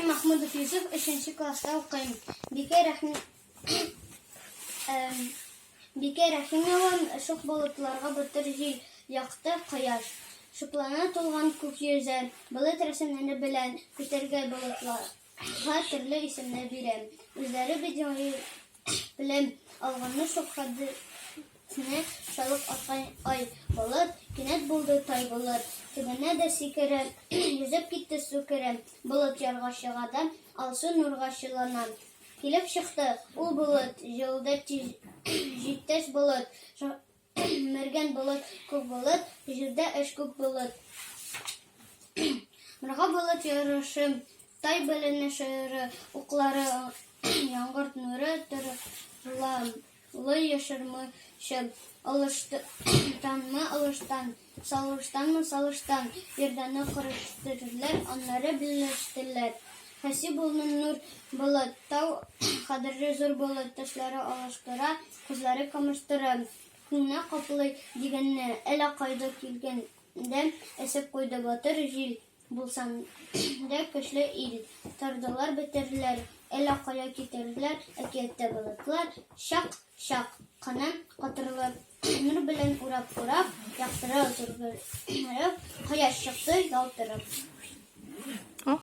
Исемем Махмудов Юсуф, өченче класста укыйм. Бикә Рәхим Бикә Рәхимова шук болытларга батыр җил, якты кояш. Шуклана тулган күк йөзе, болыт рәсемнәре белән күтәргән болытларга төрле исемнәр бирә. Үзләре бит Белем алганны шул хәтле чалып аткан ай болыт, кинәт булды тай болыт. Төбенә дә сикерә, йөзеп китте су керә. Болыт ярга чыга да, алсу нурга чылана. Килеп чыкты ул болыт, җылыды тиз җитез болыт. Мәргән болыт, күк болыт, җирдә эш күк болыт. Морга болыт ярышы, тай белене шыры, уклары, яңгыр нуры, торла яшермычы, алыштанмы алыштан, салыштанмы салыштан, йорданы корыштырдылар, аннары берләштеләр. Хәсиб улны нур болыт, тау кадерле зур болыт, төсләре алыштыра, Күзләре камыштыра, күңне каплый дигәнне, әллә кайда килгәндә эсеп куйды батыр җил булсам да көчле ил. Тордылар бетерделәр, әллә кая китерделәр әкияттә болытлар, чак-чак кына катырылып, нур белән урап-урап, яктыра зургырып, кояш чыкты ялтырап.